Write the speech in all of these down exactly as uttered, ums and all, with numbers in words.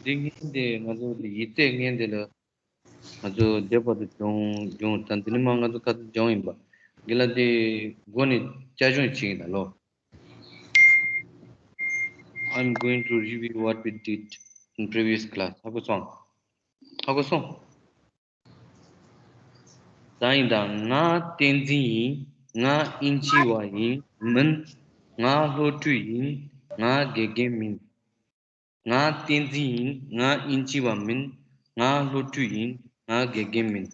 འདི་ངན་དེ་ང་ཚོ་འདི་ཡིག་ཚད་ངན་དེ་ལ་ང་ཚོ་འདི་བར་དུ་སྦྱོང་སྦྱོང་ད་འདི་ནས་མ་ང་ཚོ་ཁ་ཚ་སྦྱོང་ཡིན་པ། འདི་ལ་དེ་མགོ་ནས་བསྐྱར་སྦྱོང་བྱེད་ཀྱི་ད་ལོ། I'm going to review what we did in previous class. ཧ་གོ་སོང་། ཧ་གོ་སོང་། ད་ཡིན་ད། ང་བསྟན་འཛིན་ཡིན། ང་དབྱིན་ཇི་བ་ཡིན་མིན། ང་སློབ་ཕྲུག་ཡིན། ང་དགེ་རྒན་མིན། ང་བསྟན་འཛིན་ཡིན། ང་དབྱིན་ཇི་བ་མིན། ང་སློབ་ཕྲུག་ཡིན། ང་དགེ་རྒན་མིན།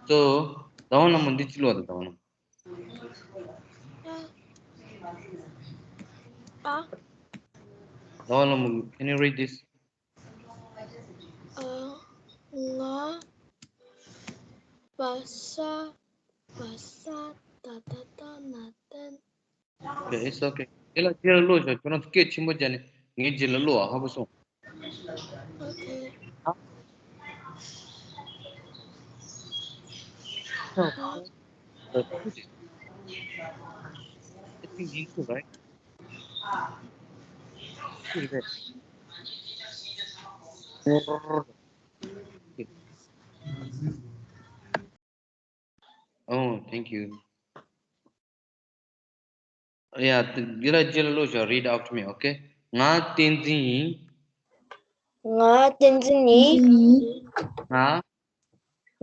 So, ཟླ་བ་ལྷ་མོ་འདི་ཅི་ལོ་ད་ཟླ་བ་ལྷ་མོ། ཨ། ཟླ་བ་ལྷ་མོ། Can you read this? ཨ། ང་བ་ས་བ་ས་ད་ད་ད་ན་ཏན། Okay, it's okay. དེ་ལ་རྗེས་ལ་ཀློག་ཤོག་ཁྱོད་རང་ཚོ་སྐད་ཆེན་པོ་བརྒྱབ་ནས་ངའི་རྗེས་ལ་ཀློག་ཨ། ཧ་གོ་སོང་། Okay. I think you too, right? Oh, thank you. Yeah, འདི་ལ་རྗེས་ལ་ཀློག་ཤོག Read after me, okay? ང་བསྟན་འཛིན་ཡིན། ང་བསྟན་འཛིན་ཡིན། ང་།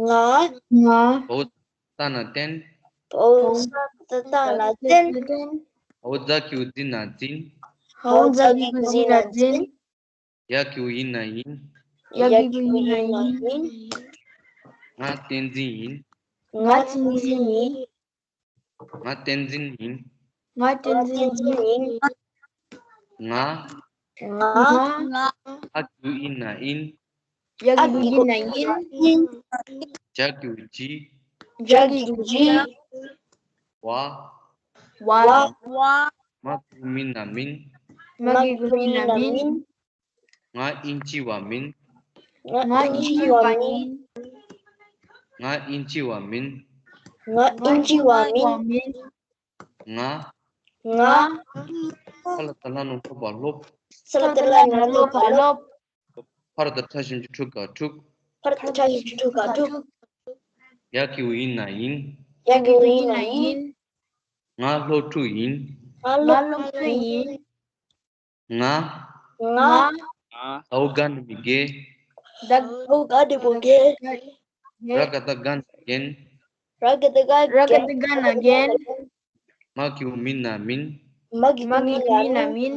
ང་། ང་། བ་འོག་ས་ད་ན་བསྟན། བ་འོག་ས་ད་ན་བསྟན། བ་འོག་ཛ་གི་གུ་ཛི་ན་འཛིན། བ་འོག་ཛ་གི་གུ་ཛི་ན་འཛིན། ཡ་གི་གུ་ཡི་ན་ཡིན། ཡ་གི་གུ་ཡི་ན་ཡིན། ང་བསྟན་འཛིན་ཡིན། ང་བསྟན་འཛིན་ཡིན། ང་བསྟན་འཛིན་ཡིན། ང་བསྟན་འཛིན་ཡིན། ང་། ང་། ང་། ཨ་གི་གུ་ཨི་ན་ཨིན། ཡ་གི་གུ་ཡི་ན་ཡིན། ཇ་གི་གུ་ཇི། ཇ་གི་གུ་ཇི། བ། བ། བ། མ་གི་གུ་མི་ན་མིན། མ་གི་གུ་མི་ན་མིན། ང་ཨིན་ཅི་བ་མིན། ང་ཨིན་ཅི་བ་མིན། ང་ཨིན་ཅི་བ་མིན། ང་ཨིན་ཅི་བ་མིན། ང་། ང་། ས་ལ་ད་ལ་ན་སློབ་པ་སློབ། ས་ལ་ད་ལ་ན་སློབ་པ་སློབ། ཕ་ར་ད་ཕྲ་ཞབས་ཀྱུ་ཕྲུ་ག་ཕྲུག་ཕ་ར་ད་ཕྲ་ཞབས་ཀྱུ་ཕྲུ་ག་ཕྲུག་ཡ་གི་གུ་ཨི་ན་ཨིན། ཡ་གི་གུ་ཨི་ན་ཨིན། ང་སློབ་ཕྲུག་ཡིན། ང་སློབ་ཕྲུག་ཡིན། ང་། ང་། ད་འོག་ག་ན་མི་གེ། ད་འོག་ག་ན་མི་གེ། ར་ག་བཏགས་རྒ་ན་རྒན། ར་ག་བཏགས་རྒ་ན་རྒན། མ་གི་གུ་མི་ན་མིན། མ་གི་གུ་མི་ན་མིན།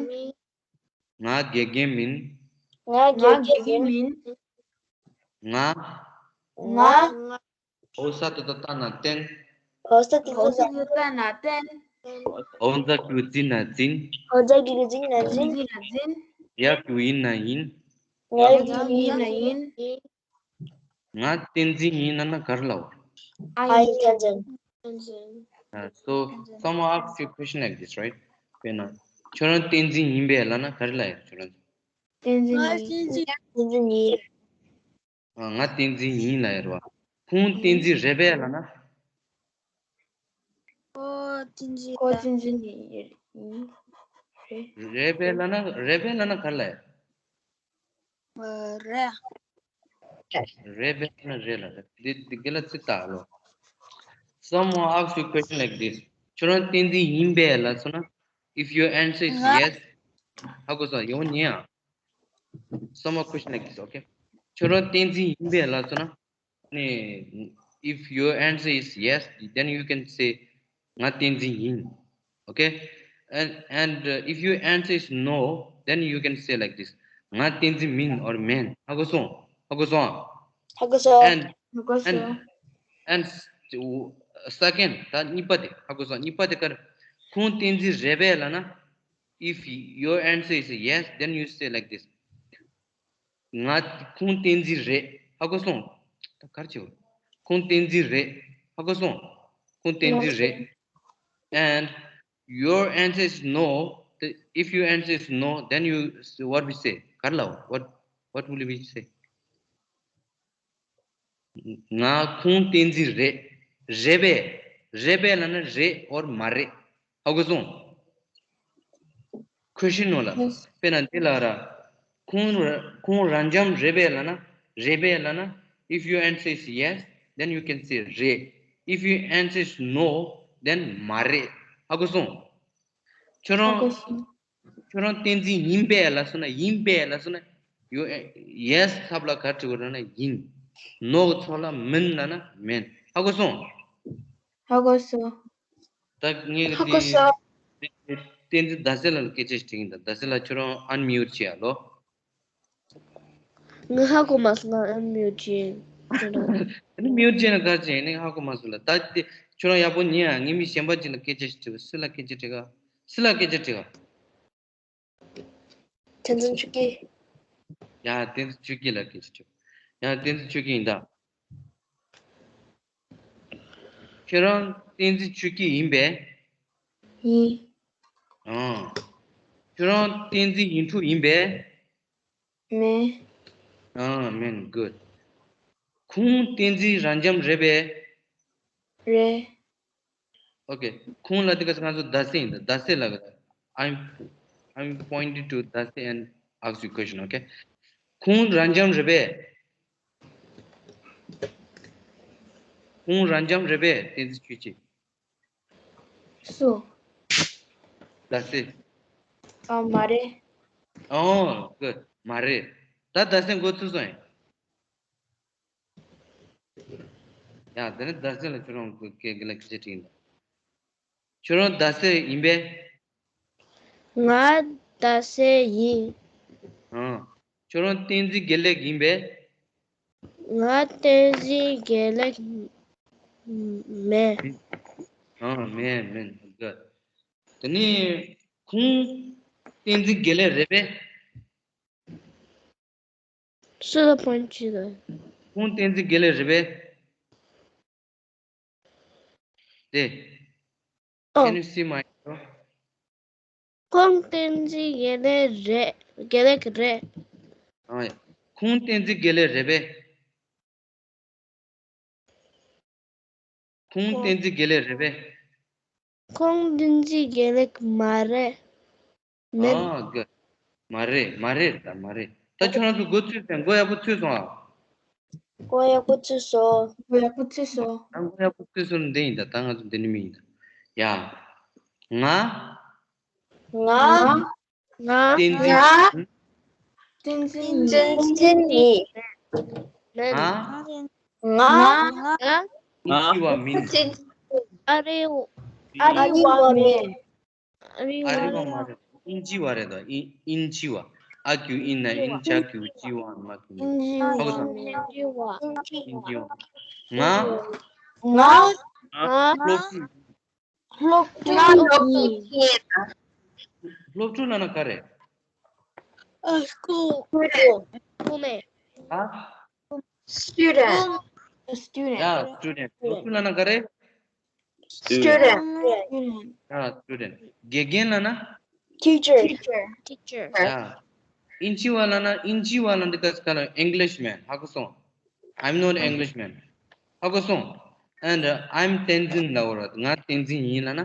ང་དགེ་རྒན་མིན། ང་དགེ་རྒན་མིན། ང་། ང་། འོ་ས་ཏ་བཏགས་བཏགས་ན་བསྟན། འོ་ས་ཏ་བཏགས་བཏགས་ན་བསྟན། འོ་ཛ་གི་གུ་ཛི་ན་འཛིན། འོ་ཛ་གི་གུ་ཛི་ན་འཛིན། ཡ་གི་གུ་ཡི་ན་ཡིན། ཡ་གི་གུ་ཡི་ན་ཡིན། ང་བསྟན་འཛིན་ཡིན་ལབ་ན་ག་རེ་ལབ། I am Tenzin. Uh, so someone asked you a question like this, right? དཔེར་ན་ཁྱོད་རང་བསྟན་འཛིན་ཡིན་པས་ལབ་ན་ག་རེ་ལབ་ཡོད་ཁྱོད་རང་། བསྟན་འཛིན་ཡིན། བསྟན་འཛིན་ཡིན། ང་བསྟན་འཛིན་ཡིན་ལབ་ཡོད་རེད་བ། ཁོང་བསྟན་འཛིན་རེད་པས་ལབ་ན། ཁོ་བསྟན་འཛིན་ཁོ་བསྟན་འཛིན་ཡིན། རེད་པས་ལབ་ན་རེད་པས་ལབ་ན་ག་རེ་ལབ་ཡོད། རེད། རེད་པས་ལབ་ན་རེད་ལབ་རེད། འདི་འདི་ག་ལ་ཚིག་བཏགས་ལོ། Someone ask you question like this. ཁྱོད་རང་བསྟན་འཛིན་ཡིན་པས་ལབ་སོང་ན། If your answer is yes. ཧ་གོ་སོང་ཡོང་ཉེ་ཡ། Someone question like this, okay? ཁྱོད་རང་བསྟན་འཛིན་ཡིན་པས་ལབ་སོང་ན། ནས། If your answer is yes, then you can say ང་བསྟན་འཛིན་ཡིན། Okay? And, and uh, if your answer is no, then you can say like this. ང་བསྟན་འཛིན་མིན་or མེན། ཧ་གོ་སོང་། ཧ་གོ་སོང་། ཧ་གོ་སོང་། And, ཧ་གོ་and, སོང་། And s- second, ད་གཉིས་པ་དེ། ཧ་གོ་སོང་། གཉིས་པ་དེ་ག་རེ། ཁོང་བསྟན་འཛིན་རེད་པས་ལབ་ན། If your answer is yes, then you say like this. ང་ཁོང་བསྟན་འཛིན་རེད། ཧ་གོ་སོང་། ད་ག་རེ་བྱེད། ཁོང་བསྟན་འཛིན་རེད། ཧ་གོ་སོང་། ཁོང་བསྟན་འཛིན་རེད། And your answer is no. If your answer is no, then you, what we say? ག་རེ་ལབ། What, what will we say? ང་ཁོང་བསྟན་འཛིན་རེད། རེད་པས། རེད་པས་ལབ་ན་རེད་or མ་རེད། ཧ་གོ་སོང་། Question ནོ་ལ། དཔེར་ན་འདི་ལ་ར། ཁོང་ར- ཁོང་རབ་འབྱམས་རེད་པས་ལབ་ན། རེད་པས་ལབ་ན། If your answer is yes, then you can say རེད། If your answer is no, then མ་རེད། ཧ་གོ་སོང་། ཁྱོད་རང་། ཧ་གོ་སོང་། ཁྱོད་རང་བསྟན་འཛིན་ཡིན་པས་ལབ་སོང་ན། ཡིན་པས་ལབ་སོང་ན། you yes ཚབ་ལ་ག་རེ་བྲི་དགོས་ལབ་ན་ཡིན། no གི་ཚབ་ལ་མིན་ལབ་ན་མིན། ཧ་གོ་སོང་། ཧ་གོ་སོང་། ད་ངས་ཧ་གོ་སོང་། བསྟན་འཛིན་ཟླ་ཟེར་ལགས་ལ་སྐད་ཆ་ཞིག་དྲིས་ཡིན། ད་ཟླ་ཟེར་ལགས་ཁྱོད་རང་ཨན་མིའུཊ་བྱེད་ཡ་ལོ། ང་ཧ་གོ་མ་སོང་། ང་ཨན་མིའུཊ་བྱེད་ཡིན། ཨན་མིའུཊ་བྱས་ན་ག་རེ་བྱེད་ཡིན། ངས་ཧ་གོ་མ་སོང་ལ། ད་དེ་ཁྱོད་རང་ཡག་པོ་ཉན་ཡ། ངས་མི་གཞན་པ་ཅིག་ལ་སྐད་ཆ་ཞིག་དྲིས་པ། སུ་ལ་སྐད་ཆ་དྲིས་ག་སུ་ལ་སྐད་ཆ་དྲིས་ག་བསྟན་འཛིན་ཆོས་སྐྱིད། ཡ་བསྟན་འཛིན་ཆོས་སྐྱིད་ལ་སྐད་ཆ་དྲིས། ཡ་བསྟན་འཛིན་ཆོས་སྐྱིད་ཡིན་ད། ཁྱོད་རང་བསྟན་འཛིན་ཆོས་སྐྱིད་ཡིན་པས། ཡིན། ཨང་། ཁྱོད་རང་བསྟན་འཛིན་ཡིན་དྲུག་ཡིན་པས། མིན། ཨང་། མིན། good. ཁོང་བསྟན་འཛིན་རབ་འབྱམས་རེད་པས། རེད། Okay. ཁོང་ལ་དེ་ག་ང་ཚོ་ཟླ་ཟེར་ཡིན་ད། ཟླ་ཟེར་ལབ་གི། I'm I'm pointing to ཟླ་ཟེར་and ask you question, okay? ཁོང་རབ་འབྱམས་རེད་པས། ཁོང་རབ་འབྱམས་རེད་པས། བསྟན་འཛིན་ཆོས་སྐྱིད། སུ། ཟླ་ཟེར། ཨ་མ་རེད། ཨོ་good. མ་རེད། ད་ཟླ་ཟེར་མགོ་ཚོས་སོང་ཡིན། ཡ་དེ་ནས་ཟླ་ཟེར་ལ་ཁྱོད་རང་གི་སྐད་ལ་སྐད་ཆ་དྲིས་ཡིན་ད། ཁྱོད་རང་ཟླ་ཟེར་ཡིན་པས། ང་ཟླ་ཟེར་ཡིན། ཨང་། ཁྱོད་རང་བསྟན་འཛིན་དགེ་ལེགས་ཡིན་པས། ང་བསྟན་འཛིན་དགེ་ལེགས་མིན། ཨང་། མིན། མིན། good. དེ་ནས་ཁོང་བསྟན་འཛིན་དགེ་ལེགས་རེད་པས། སུ་ལ་ཕོན་ཅི་ལ། ཁོང་བསྟན་འཛིན་དགེ་ལེགས་རེད་པས། དེ། ཨོ། Can you see my arrow? ཁོང་བསྟན་འཛིན་དགེ་ལེགས་རེད། དགེ་ལེགས་རེད། ཨ་ཡ། ཁོང་བསྟན་འཛིན་དགེ་ལེགས་རེད་པས། ཁོང་བསྟན་འཛིན་དགེ་ལེགས་རེད་པས། ཁོང་བསྟན་འཛིན་དགེ་ལེགས་མ་རེད། མིན། ཨ་གི། མ་རེད། མ་རེད་ད། མ་རེད། ད་ཁྱོད་རང་ཚོ་མགོ་ཚོས་སོང་། མགོ་ཡག་པོ་ཚོས་སོང་ཨ། མགོ་ཡག་པོ་ཚོས་སོང་། མགོ་ཡག་པོ་ཚོས་སོང་། ད་མགོ་ཡག་པོ་ཚོས་སོང་འདི་ཡིན་ད། ད་ང་ཚོ་འདི་ནི་མི་ཡིན་ད། ཡ། ང་། ང་། ང་། བསྟན་འཛིན། ང་། བསྟན་འཛིན་ཡིན། བསྟན་འཛིན་ཡིན། མིན། ང་། ང་། ང་། ང་། ཨིན་ཇི་བ་མིན། ཨ་རི་བ། ཨ་རི་བ་མིན། ཨ་རི་བ། ཨ་རི་བ་མ་རེད། ཨིན་ཇི་བ་རེད་ད། ཨིན་ཨིན་ཇི་བ། ཨ་གྱུ་ཨིན། ན་ཨིན། ཇ་གྱུ་ཇི་བ། མ་གྱུ་མིན། ཧ་གོ་སོང་། ཨིན་ཇི་བ། ཨིན་ཇི་བ། ང་། ང་། ང་། སློབ་ཕྲུག་ང་སློབ་ཕྲུག་ཡིན། སློབ་ཕྲུག་ལབ་ན་ག་རེ། ཨ། སྐུལ། སྐུལ་ནས། ཨ། Student. Student. ཡ། སི་ཊུ་ཌེན་ཊི། སློབ་ཕྲུག་ལབ་ན་ག་རེ། Student. ཡ། སི་ཊུ་ཌེན་ཊི། དགེ་རྒན་ལབ་ན། Teacher. Teacher. ཡ། ཨིན་ཇི་བ་ལབ་ན། ཨིན་ཇི་བ་ལབ་ན་འདི་ག་ས་ག་ལ། Englishman. ཧ་གོ་སོང་། I'm not Englishman. ཧ་གོ་སོང་། And I'm Tenzin ལབ་ར། ང་བསྟན་འཛིན་ཡིན་ལབ་ན།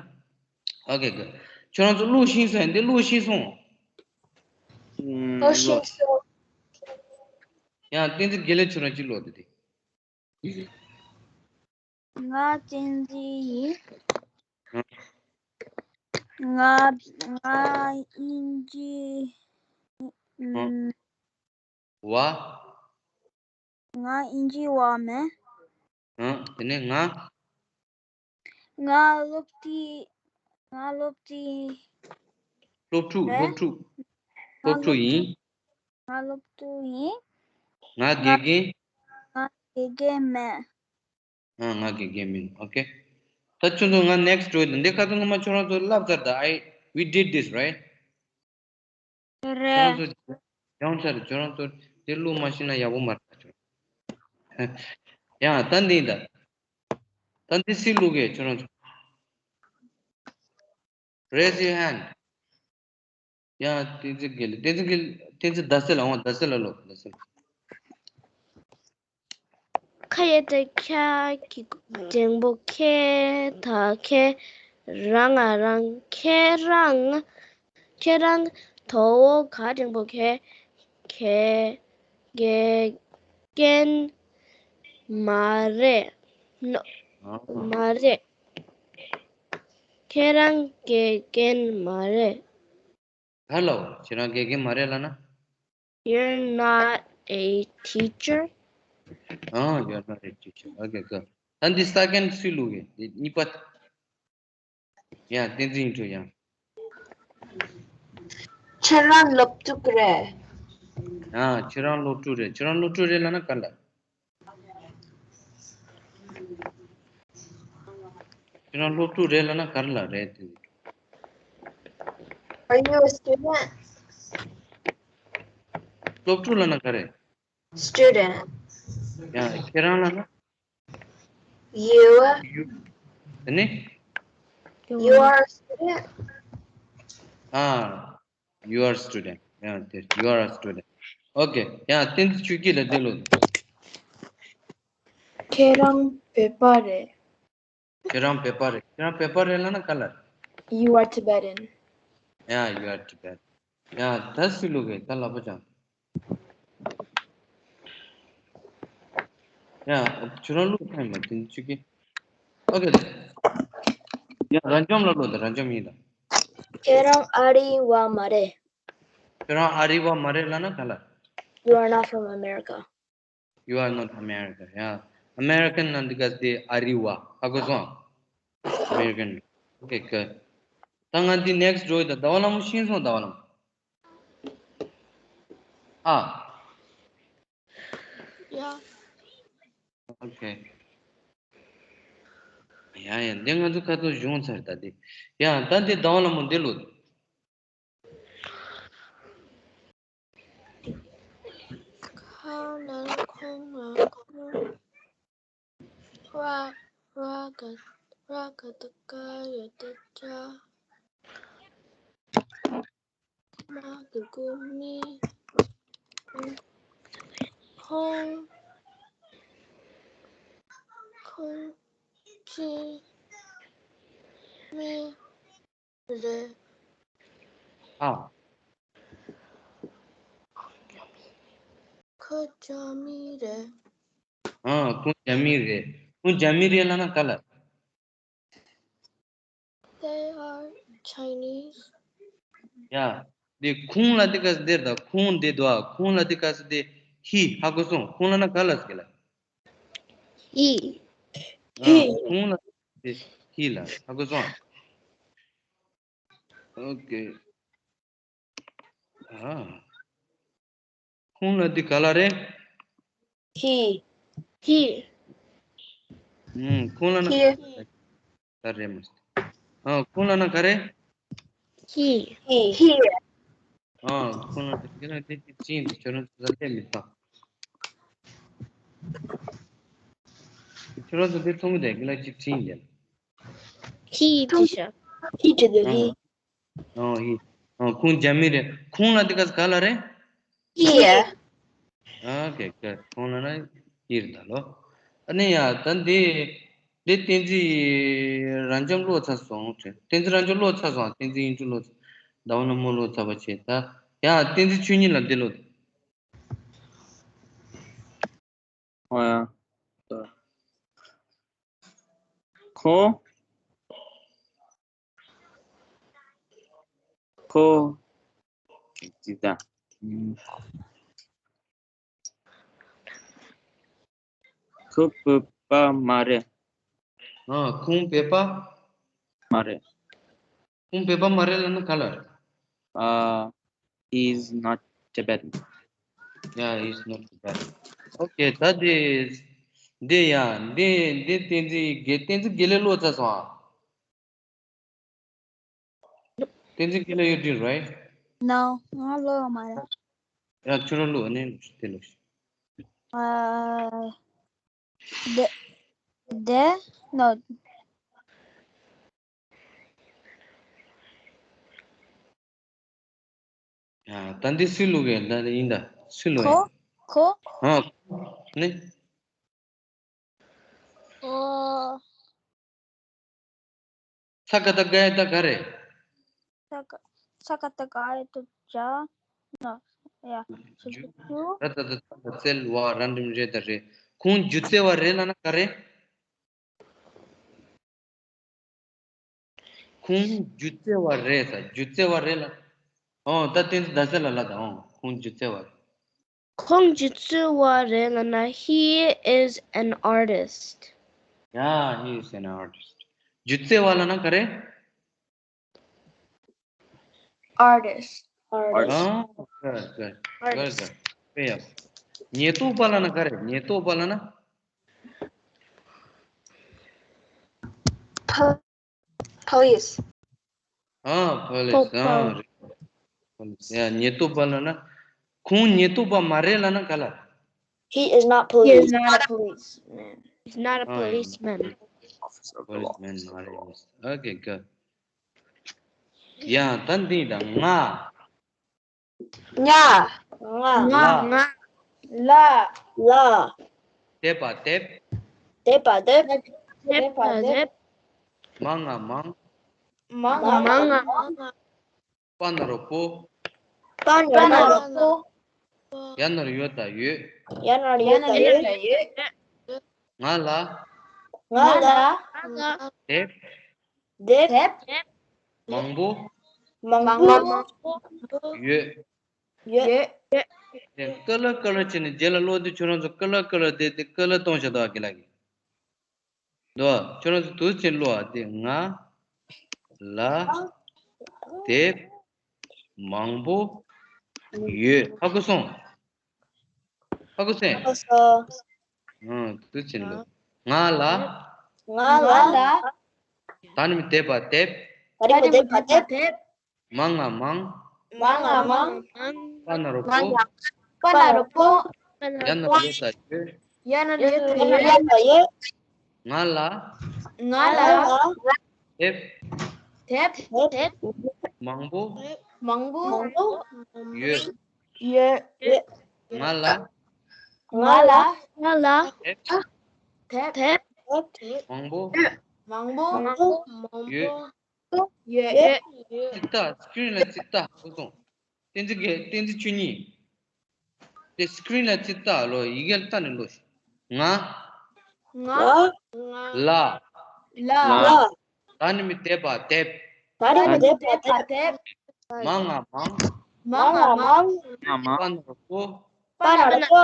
Okay, good. ཁྱོད་རང་ཚོ་ཀློག་ཤེས་སོང་། འདི་ཀློག་ཤེས་སོང་། ཀློག་ཤེས་སོང་། ཡང་བསྟན་འཛིན་དགེ་ལེགས་ཁྱོད་རང་གཅིག་ཀློག་དེ་དེ། ང་བསྟན་འཛིན་ཡིན། ང་ང་ཨིན་ཇི། ཨ། བ། ང་ཨིན་ཇི་བ་མིན། ཨ། དེ་ནས་ང་། ང་སློབ་ཕྲུག་ང་སློབ་ཕྲུག་སློབ་ཕྲུག་མིན། སློབ་ཕྲུག་ང་སློབ་ཕྲུག་ཡིན། ང་སློབ་ཕྲུག་ཡིན། ང་དགེ་རྒན། ང་དགེ་རྒན་མིན། ཨ། ང་དགེ་རྒན་མིན། Okay. ད་ཁྱོད་ཚོ་ང་next འགྲོ་ཡིན། འདི་ཁ་ཚོ་ངོ་མ་ཁྱོད་རང་ཚོ་བསླབ་ཚར་ད། I we did this, right? རེད། ཁྱོད་རང་ཚོ་སྦྱངས་ཚར། ཁྱོད་རང་ཚོ་འདི་བླུག་མ་ཤེས་ན་ཡག་པོ་མ་རེད་ད། ཁྱོད། ཡང་ད་འདི་ད། ད་འདི་སུས་བླུག་གས། ཁྱོད་རང་ཚོ། Raise your hand. ཡ། བསྟན་འཛིན་དགེ་ལེགས། བསྟན་འཛིན་དགེ་ལེགས། བསྟན་འཛིན་ཟླ་ཟེར་ལ་འོང་། ཟླ་ཟེར་ལ་ལོ། ཟླ་ཟེར་ལ། ཁ་ཡ་ཏ་ཁྱ་གི་འགྲེང་བུ་ཁེ། ད་ཁེ། ར་ང་རང་། ཁྱེད་རང་། ཁྱེད་རང་། ད་འོ་ག་འགྲེང་བུ་ཁེ། དགེ་དགེ་རྒན་མ་རེད། ནོ། ཨ། མ་རེད། ཁྱེད་རང་དགེ་རྒན་མ་རེད། ག་རེ་ལབ། ཁྱེད་རང་དགེ་རྒན་མ་རེད་ལབ་ན། You're not a teacher. ཨ། You're not a teacher. Okay, good. ད་འདི་second སུས་བླུགས་ཡོད། འདི་གཉིས་པ། ཡ། བསྟན་འཛིན་ཡིན་འགྲོ་ཡ། ཁྱེད་རང་སློབ་ཕྲུག་རེད། ཡ། ཁྱེད་རང་སློབ་ཕྲུག་རེད། ཁྱེད་རང་སློབ་ཕྲུག་རེད་ལབ་ན་ག་རེ་ལབ། ཁྱེད་རང་སློབ་ཕྲུག་རེད་ལབ་ན་ག་རེ་ལབ། རེད་དེ། Are you a student? སློབ་ཕྲུག་ལབ་ན་ག་རེ། Student. ཡ། ཁྱེད་རང་ལབ་ན། You. You. དེ་ནས། You are a student. ཨ། You are student. ཡ། དེ། You are a student. Okay. ཡ། བསྟན་འཛིན་ཆོས་སྐྱིད་ལ་འདི་ལོ། ཁྱེད་རང་བོད་པ་རེད། ཁྱེད་རང་བོད་པ་རེད། ཁྱེད་རང་བོད་པ་རེད་ལབ་ན་ག་རེ་ལབ། You are Tibetan. Yeah, you are Tibetan. ཡ། ད་སུས་བླུགས་གི། ད་ལབ་པ་ཅང་། ཡ། ཁྱོད་རང་བླུགས་ཁ་ཡིན་པ་དེ་ཆུ་ཀི། Okay. ཡ། རབ་འབྱམས་ལ་བླུགས་དང་། རབ་འབྱམས་ཡིན་དང་། ཁྱེད་རང་ཨ་རི་བ་མ་རེད། ཁྱེད་རང་ཨ་རི་བ་མ་རེད་ལབ་ན་ག་རེ་ལབ། You are not from America. You are not America. ཡ། American ལབ་འདི་ག་དེ་ཨ་རི་བ། ཧ་གོ་སོང་། American. Okay, good. ད་ང་འདི་next འགྲོ་ཡི་ད། ཟླ་བ་ལྷ་མོ་ཤེས་སོང་། ཟླ་བ་ལྷ་མོ། ཨ། ཡ། Okay. ཡ་ཡ། འདི་ང་ཚོ་ཁ་ཐོག་གཞུང་ཚར་ད་འདི། ཡ། ད་འདི་ཟླ་བ་ལྷ་མོ་འདི་ལོ། ཁ་ནང་ཁོང་ང་ཁོང་ར་ར་ག་ར་ག་ད་ཀ་ཡ་ད་ཅ། མ་གི་གུ་མི། ཁོང་ཁོང་ཅི་མི་རེད། ཨ། ཁོ་རྒྱ་མི་རེད། ཨ། ཁོང་རྒྱ་མི་རེད། ཁོང་རྒྱ་མི་རེད་ལབ་ན་ག་རེ་ལབ། They are Chinese. ཡ། འདི་ཁོང་ལབ་འདི་ག་ཟེར་འདིར་ད། ཁོང་འདི་འདུག་ཨ། ཁོང་ལབ་འདི་ག་ཟེར་འདི། ཧི། ཧ་གོ་སོང་། ཁོང་ལབ་ན་ག་རེ་ལབ་ཟེར་གི་ལབ། ཧི། ཨ། ཧི། ཁོང་ལབ་འདི་ཧི་ལབ། ཧ་གོ་སོང་། Okay. ཨ། ཁོང་ལབ་འདི་ག་ལབ་རེད། ཧི། ཧི། ཨུམ། ཁོང་ལབ་ན། ཧི། ག་རེ་མ། ཨ། ཁོང་ལབ་ན་ག་རེ། ཧི། ཧི། ཧི། ཨ། ཁོང་ལབ་ན་དེ་ན་དེ་དེ་ཅིན་དེ་ཁྱོད་རང་ཚོ་ལ་ལས་མི་ཐང་། ཁྱོད་རང་ཚོ་དེ་མཐོང་གི་དེ་གི་ལ་ཅིག་ཅིན་དེ། ཧི། ཧི། ཧི། ཨ། ཨོ་ཡི། ཨོ། ཁོང་རྒྱ་མི་རེད། ཁོང་ལབ་འདི་ག་ག་ལབ་རེད། ཧི། ཨ། ཨོ་ཁེ། ཁོང་ལབ་ན་ཧི་རེད་ད་ལོ། ཨ་ནི་ཡ་ད་འདི་འདི་བསྟན་འཛིན་རབ་འབྱམས་ཀློག་ཚར་སོང་། བསྟན་འཛིན་རབ་འབྱམས་ཀློག་ཚར་སོང་། བསྟན་འཛིན་དབྱིངས་སྒྲོན་ཀློག་ཚར། ཟླ་བ་ལྷ་མོ་ཀློག་ཚར་བ་བྱས། ད་ཡ་བསྟན་འཛིན་ཆོས་ཉིད་ལ་འདི་ཀློག་ཨ་ཡ། ཁོ། ཁོ། ཅི་ད། ཁོ་བོད་པ་མ་རེད། ཨ། ཁོང་བོད་པ། མ་རེད། ཁོང་བོད་པ་མ་རེད་ལབ་ན་ག་ལབ། ཨ། He is not Tibetan. Yeah, he is not Tibetan. Okay, ད་དེ་འདི་ཡ་འདི་འདི་བསྟན་འཛིན་དགེ་བསྟན་འཛིན་དགེ་ལེགས་ཀློག་ཚར་སོང་ཨ། བསྟན་འཛིན་དགེ་ལེགས། You did, right? No, ང་ཀློག་ཡོད་མ་རེད། ཡ། ཁྱོད་རང་ཀློག་ཨ་ནི་དེ་ཀློག་ཨ། དེ་དེ་ནོ། ཡ། ད་འདི་སུས་ཀློག་གི། ད་ཡིན་ད། སུས་ཀློག་ཡ། ཁོ། ཁོ། ཨ། ནི། ཨོ། ས་ཀ་བཏགས་སྒ་ཡ་བཏགས་སྒ་རེད། ས་ཀ་ས་ཀ་བཏགས་སྒ་ཡ་བཏགས་སྒ་ན། ཡ། ཞིབ་ཏུ། ར་ད་ད་ད་ད་བཙལ་བ་ར་འགྲིམ་རེ་ད་རེ། ཁོང་སྒྱུ་རྩལ་བ་རེད་ལབ་ན་ག་རེ། ཁོང་སྒྱུ་རྩལ་བ་རེད་ས། སྒྱུ་རྩལ་བ་རེད་ལབ། ཨོ་ད་བསྟན་འཛིན་ཟླ་ཟེར་ལ་ལ་ད། ཨོ་ཁོང་སྒྱུ་རྩལ་བ་རེད། ཁོང་སྒྱུ་རྩལ་བ་རེད་ལབ་ན། He is an artist. Yeah, he is an artist. སྒྱུ་རྩལ་བ་ལབ་ན་ག་རེ། Artist. Artist. Oh, good, good. Very good. དཔེ་ཡག་ཉེན་རྟོག་པ་ལབ་ན་ག་རེ། ཉེན་རྟོག་པ་ལབ་ན། Po- Police. ཨ། Police. ཨ། རེད། Police. ཡ། ཉེན་རྟོག་པ་ལབ་ན། ཁོང་ཉེན་རྟོག་པ་མ་རེད་ལབ་ན་ག་ལ། He is not police. He is not a policeman. He's not a policeman. Officer of the law. Policeman མ་རེད། Okay, good. ཡ། ད་འདི་ད་ང་། ང་། ང་། ལ། ལ། ལ། ལ། དེབ་པ་དེབ། དེབ་པ་དེབ། དེབ་པ་དེབ། མ་ང་མང་། མ་ང་མང་། པ་ན་རོ་པོ། པ་ན་རོ་པོ། ཡ་ན་རོ་ཡོ་ད་ཡོད། ཡ་ན་རོ་ཡོ་ད་ཡོད། ང་ལ། ང་ལ། དེབ། དེབ། མང་པོ། མང་པོ། ཡོད། ཡོད། དེ་ཀ་ལ་ཀ་ལ་བྱས་ནས་རྗེས་ལ་ཀློག་དུས་ཁྱོད་རང་ཚོ་ཀ་ལ་ཀ་ལ་དེ་དེ་ཀ་ལ་གཏོང་བྱ་དོ་ཨ་ཀི་ལ་གི། དོ། ཁྱོད་རང་ཚོ་དུས་ཆེན་ཀློག་ཨ་དེ། ང་ལ་དེབ་མང་པོ་ཡོད། ཧ་གོ་སོང་། ཧ་གོ་སོང་། ཧ་གོ་སོང་། ཨང་། དུས་ཆེན་ཀློག་ང་ལ། ང་ལ། ད་ནི་མི་དེབ་པ་དེབ། ད་ནི་མི་དེབ་པ་དེབ། མ་ང་མང་། མ་ང་མང་། པ་ན་རོ་པོ། པ་ན་རོ་པོ། ཡ་ན་རོ་ཡོ་ད་ཡོད། ཡ་ན་རོ་ཡོ་ད་ཡོད། ང་ལ། ང་ལ། དེབ། དེབ། མང་པོ། མང་པོ། ཡོད། ཡོད། ང་ལ། ང་ལ། ང་ལ། དེབ། དེབ། མང་པོ། མང་པོ། ཡོད། ཡོད། ཙིག་ཏག་སི་ཀི་རིན་ལ་ཙིག་ཏག་ཧ་གོ་སོང་། བསྟན་འཛིན་གྱི་བསྟན་འཛིན་ཆོས་ཉིད། དེ་སི་ཀི་རིན་ལ་ཙིག་ཏག་ལོ། ཡི་གེ་ལ་ལྟ་ནས་ཀློག་ཤིག་ང་། ང་། ལ། ལ། ལ། ད་ནི་མི་དེབ་པ་དེབ། ད་ནི་མི་དེབ་པ་དེབ། མ་ང་མང་། མ་ང་མང་། པ་ན་རོ་པོ། པ་ན་རོ་པོ།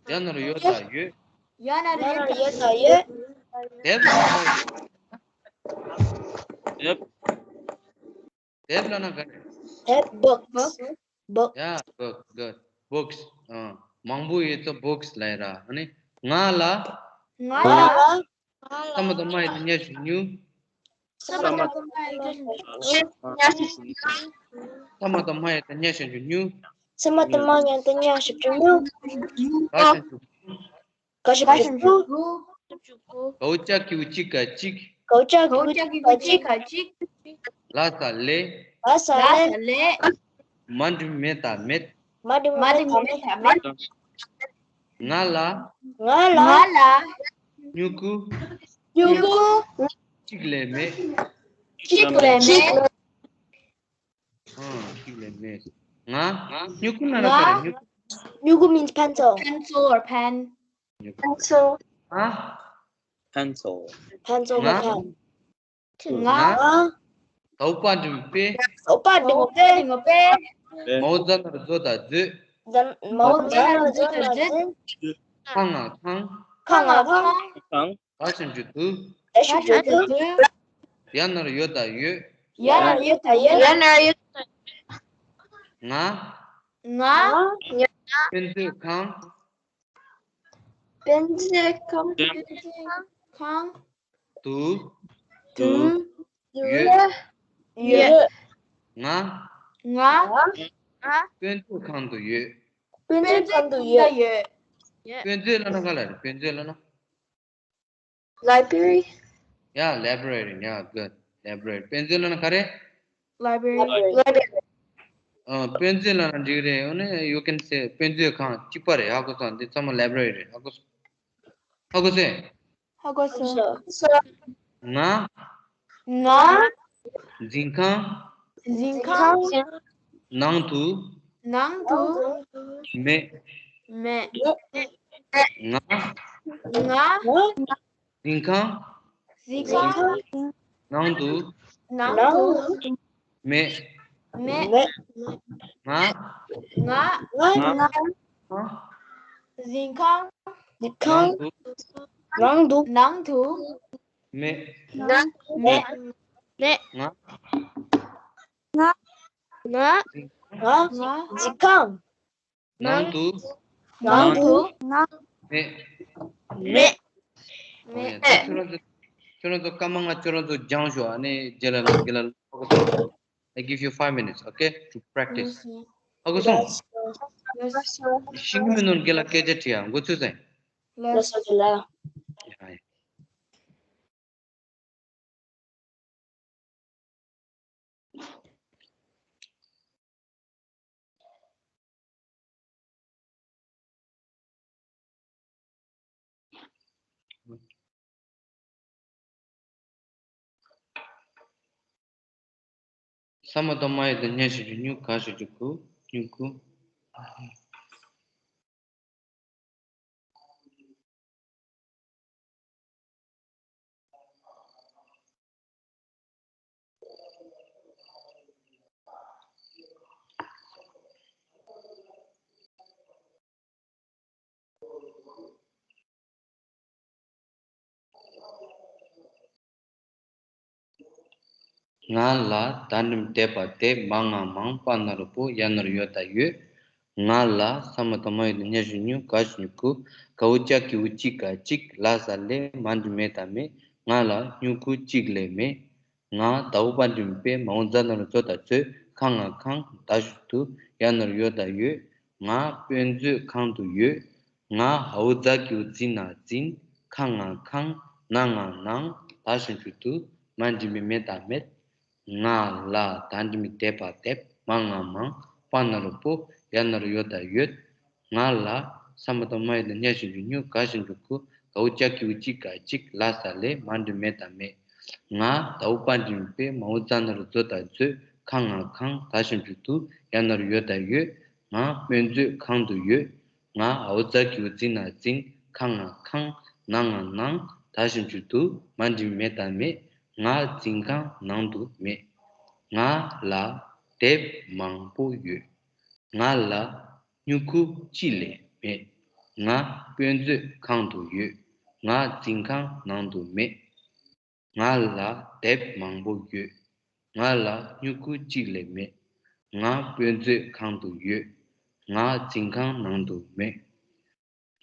ཡ་ན་རོ་ཡོ་ད་ཡོད། ཡ་ན་རོ་ཡོ་ད་ཡོད། དེབ་ལ་ན་ག་རེ། དེབ། Book. Book. Yeah, book. Good. Books. ཨ། མང་པོ་ཡོད་ཙང་books ལབ་ཡ་ར། ཨ་ནི་ང་ལ། ང་ལ། ས་མ་དང་མ་ཡི་དང་ཉ་ཞབས་ཀྱུ་སྨྱུ། ས་མ་དང་མ་ཡི་དང་ཉ་ཞབས་ཀྱུ་སྨྱུ། ས་མ་དང་མ་ཡི་དང་ཉ་ཞབས་ཀྱུ་སྨྱུ། ས་མ་དང་མ་ཡི་དང་ཉ་ཞབས་ཀྱུ་སྨྱུ། ག་ཞབས་ཀྱུ། ག་ཞབས་ཀྱུ། གའོ་ཅ་གི་གུ་ཅི་ག་གཅིག་གའོ་ཅ་གི་གུ་ཅི་ག་གཅིག་ལ་ས་ལེ། ལ་ས་ལེ། མ་འགྲིག་མེ་ད་མེད། མ་འགྲིག་མེ་ད་མེད། ང་ལ། ང་ལ། སྨྱུ་གུ། སྨྱུ་གུ། གཅིག་ལས་མེད། གཅིག་ལས་མེད། ཨང་། གཅིག་ལས་མེད། ང་། སྨྱུ་གུ་ན་ན་ས་རེ། སྨྱུ་གུ། སྨྱུ་གུ་means pencil. Pencil or pen. སྨྱུ་གུ། Pencil. ང་། Pencil. Pencil. ང་། ང་། ང་། ང་། ད་འོ་པ་འགྲེང་བུ་པེ། འོ་པ་འགྲེང་བུ་པེ། མའོ་ཛ་ན་རོ་ཛོ་ད་ཛོད། མའོ་ཛ་ན་རོ་ཛོ་ད་ཛོད། ཁ་ང་ཁང་། ཁ་ང་ཁང་། ཁང་། ག་ཞབས་ཀྱུ་དུ། ག་ཞབས་ཀྱུ་དུ། ཡ་ན་རོ་ཡོ་ད་ཡོད། ཡ་ན་རོ་ཡོ་ད་ཡོད། ཡ་ན་རོ་ཡོ་ད་ཡོད། ང་། ང་། དཔེ་མཛོད་ཁང་། དཔེ་མཛོད་ཁང་། ཁང་། དུ། དུ། ཡོད། ཡོད། ང་། ང་། དཔེ་མཛོད་ཁང་དུ་ཡོད། དཔེ་མཛོད་ཁང་དུ་ཡོད། དཔེ་མཛོད་ལབ་ན་ག་ལ་རེད། དཔེ་མཛོད་ལབ་ན། Library. Yeah, library. Yeah, good. Library. དཔེ་མཛོད་ལབ་ན་ག་རེ། Library. Library. ཨ། དཔེ་མཛོད་ལབ་ན་འགྲིག་རེད། འོ་ན་you can say དཔེ་མཛོད་ཁང་གཅིག་པ་རེད། ཧ་གོ་སོང་། འདི་ཚང་མ་library རེད། ཧ་གོ་སོང་། ཧ་གོ་སོང་། ཧ་གོ་སོང་། ང་། ང་། འཛིན་ཁང་། འཛིན་ཁང་། ནང་དུ། ནང་དུ། མེད། མེད། ང་། ང་། འཛིན་ཁང་། འཛིན་ཁང་། ནང་དུ། ནང་དུ། མེད། མེད། ང་། ང་། ང་། འཛིན་ཁང་། འཛིན་ཁང་། ནང་དུ། ནང་དུ། མེད། མེད། མེད། ང་། ང་། ང་། ང་། འཛིན་ཁང་། ནང་དུ། ནང་དུ། མེད། མེད། ཨོ་ཡ། ད་ཁྱོད་རང་ཚོ། ཁྱོད་རང་ཚོ་སྐར་མ་ལྔ་ཁྱོད་རང་ཚོ་སྦྱངས་ཤོག་ཨ་ནི་རྗེས་ལ་རྒན་ལགས་ལ་ཧ་གོ་སོང་། I give you five minutes, okay, to practice. ཧ་གོ་སོང་། ཤེས་ཀྱི་མིན་ནོར་རྒན་ལགས་སྐད་ཆ་དྲིས་ཨ། མགོ་ཚོས་ཟིན། ལགས་སོ་རྒན་ལགས། ཡ་ཡ། ས་མ་ཏོག་མ་ཡོད་དང་སྙན་ཞིང་ཆུ། སྨྱུ་གུ་ག་ཞབས་ཀྱུ་གུ། སྨྱུ་གུ། ང་ལ་ད་འགྲིམ་དད་པ་དད། མ་ང་མང་། པ་ན་རོ་པོ། ཡ་ན་རོ་ཡོ་ད་ཡོད། ང་ལ་ས་མ་ཏོག་མ་ཡོ་ད་སྙ་ཞབས་ཀྱུ་སྨྱུ། ག་ཞབས་ཀྱུ་གུ། ག་འོག་ཅ་གི་འོག་ཅི་ག་གཅིག་ལ་ས་ལས། མ་འགྲིམ་མེ་ད་མེད། ང་ལ་སྨྱུ་གུ་གཅིག་ལས་མེད། ང་ད་འོག་པ་འགྲིམ་པེ། མ་འོག་ཛ་ན་རོ་ཛོ་ད་ཛོད། ཁ་ང་ཁང་། ད་ཞབས་ཀྱུ་ད། ཡ་ན་རོ་ཡོ་ད་ཡོད། ང་དཔེ་མཛོད་ཁང་དུ་ཡོད། ང་འ་འོག་ཛ་གི་འོག་ཛི་ན་འཛིན། ཁ་ང་ཁང་། ན་ང་ནང་། ད་ཞབས་ཀྱུ་དུ། མ་འགྲིམ་པེ་མེ་ད་མེད། ང་ལ་ད་འགྲིམ་པེ་དད་པ་དད། མ་ང་མང་། པ་ན་རོ་པོ། ཡ་ན་རོ་ཡོ་ད་ཡོད། ང་ལ་ས་མ་ཏོག་མ་ཡོ་ད་སྙ་ཞབས་ཀྱུ་སྨྱུ། ག་ཞབས་ཀྱུ་གུ། ག་འོག་ཅ་གི་འོག་ཅི་ག་གཅིག་ལ་ས་ལས། མ་འགྲིམ་མེ་ད་མེད། ང་ད་འོག་པ་འགྲིམ་པེ། མ་འོག་ཛ་ན་རོ་ཛོ་ད་ཛོད། ཁ་ང་ཁང་། ད་ཞབས་ཀྱུ་དུ། ཡ་ན་རོ་ཡོ་ད་ཡོད། ང་དཔེ་མཛོད་ཁང་དུ་ཡོད། ང་འ་འོག་ཛ་གི་འོག་ཛི་ན་འཛིན། ཁ་ང་ཁང་། ན་ང་ནང་། ད་ཞབས་ཀྱུ་དུ། མ་འགྲིམ་མེ་ད་མེད། ང་འཛིན་ཁང་ནང་དུ་མེད། ང་ལ་དེབ་མང་པོ་ཡོད། ང་ལ་སྨྱུ་གུ་གཅིག་ལས་མེད། ང་དཔེ་མཛོད་ཁང་དུ་ཡོད། ང་འཛིན་ཁང་ནང་དུ་མེད། ང་ལ་དེབ་མང་པོ་ཡོད། ང་ལ་སྨྱུ་གུ་གཅིག་ལས་མེད། ང་དཔེ་མཛོད་ཁང་དུ་ཡོད། ང་འཛིན་ཁང་ནང་དུ་མེད།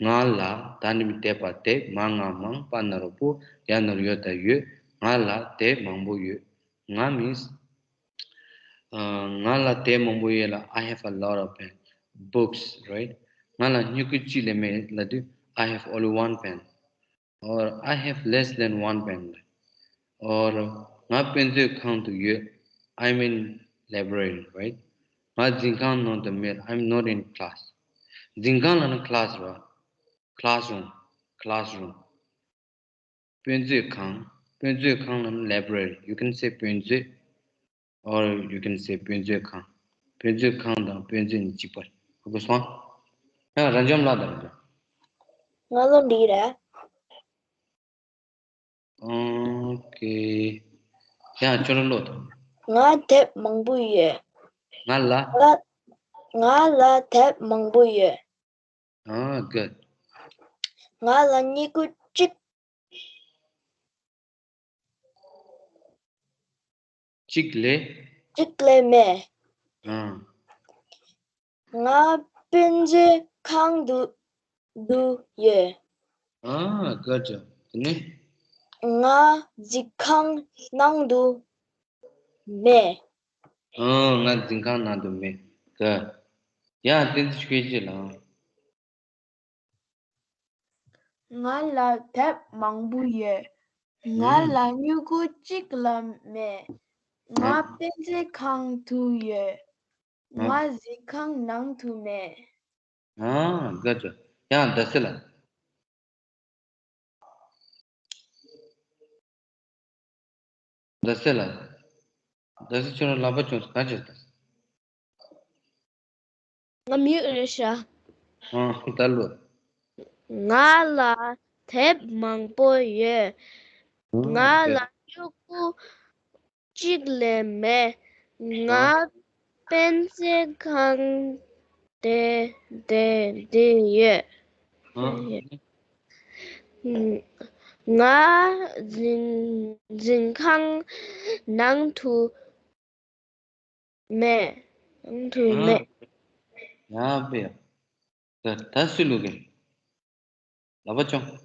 ང་ལ་ད་འགྲིམ་དད་པ་དད། མ་ང་མང་། པ་ན་རོ་པོ། ཡ་ན་རོ་ཡོ་ད་ཡོད། ང་ལ་དེབ་མང་པོ་ཡོད། ང་མིན། ང་ལ་དེབ་མང་པོ་ཡོད་ལ། I have a lot of pen, books, right? ང་ལ་སྨྱུ་གུ་གཅིག་ལས་མེད་ལབ་དུས། I have only one pen. Or I have less than one pen. Or ང་དཔེ་མཛོད་ཁང་དུ་ཡོད། I'm in library, right? ང་འཛིན་ཁང་ནང་དུ་མེད། I'm not in class. འཛིན་ཁང་ལབ་ན་class རེད། Classroom, classroom. དཔེ་མཛོད་ཁང་། དཔེ་མཛོད་ཁང་ལབ་ན་library. You can say དཔེ་མཛོད། Or you can say དཔེ་མཛོད་ཁང་། དཔེ་མཛོད་ཁང་དང་དཔེ་མཛོད་གཉིས་གཅིག་པ་རེད། ཧ་གོ་སོང་། ཡང་ར་འཇམ་ལགས་དང་ར་འཇམ། ང་ལོ་འདི་རེད། ཨོ་ཀེ། ཡང་ཁྱོད་རང་ཀློག་དང་། ང་དེབ་མང་པོ་ཡོད། ང་ལ། ང་ང་ལ་དེབ་མང་པོ་ཡོད། ཨ། Good. ང་ལ་སྨྱུ་གུ་གཅིག་གཅིག་ལས། གཅིག་ལས་མེད། ཨ། ང་དཔེ་མཛོད་ཁང་དུ་དུ་ཡོད། ཨ། Good job. དེ་ནས། ང་འཛིན་ཁང་ནང་དུ་མེད། ཨ། ང་འཛིན་ཁང་ནང་དུ་མེད། Good. ཡང་བསྟན་འཛིན་ཆོས་རྒྱལ་ལགས། ང་ལ་དེབ་མང་པོ་ཡོད། ང་ལ་སྨྱུ་གུ་གཅིག་ལས་མེད། ང་དཔེ་མཛོད་ཁང་དུ་ཡོད། ང་འཛིན་ཁང་ནང་དུ་མེད། ཨ། Good job. ཡང་ཟླ་ཚེ་ལགས། ཟླ་ཚེ་ལགས། ཟླ་ཚེ་ཁྱོད་རང་ལག་པ་བྱུང་སོང་། ག་བྱེད་དང་། ང་མིའུ་རེད་ཤག་ཨང་། ད་ལོ། ང་ལ་དེབ་མང་པོ་ཡོད། ཨང་། ང་ལ་སྨྱུ་གུ་གཅིག་ལས་མེད། ང་ཨང་། དཔེ་མཛོད་ཁང་དེ་དེ་དེ་ཡོད། ཨང་། ང་འཛིན་འཛིན་ཁང་ནང་དུ་མེད། ནང་དུ་མེད། ཡ་པེ་ཡ། ད་ད་སུ་ལུག་གི་ལབ་པ་ཅོང་།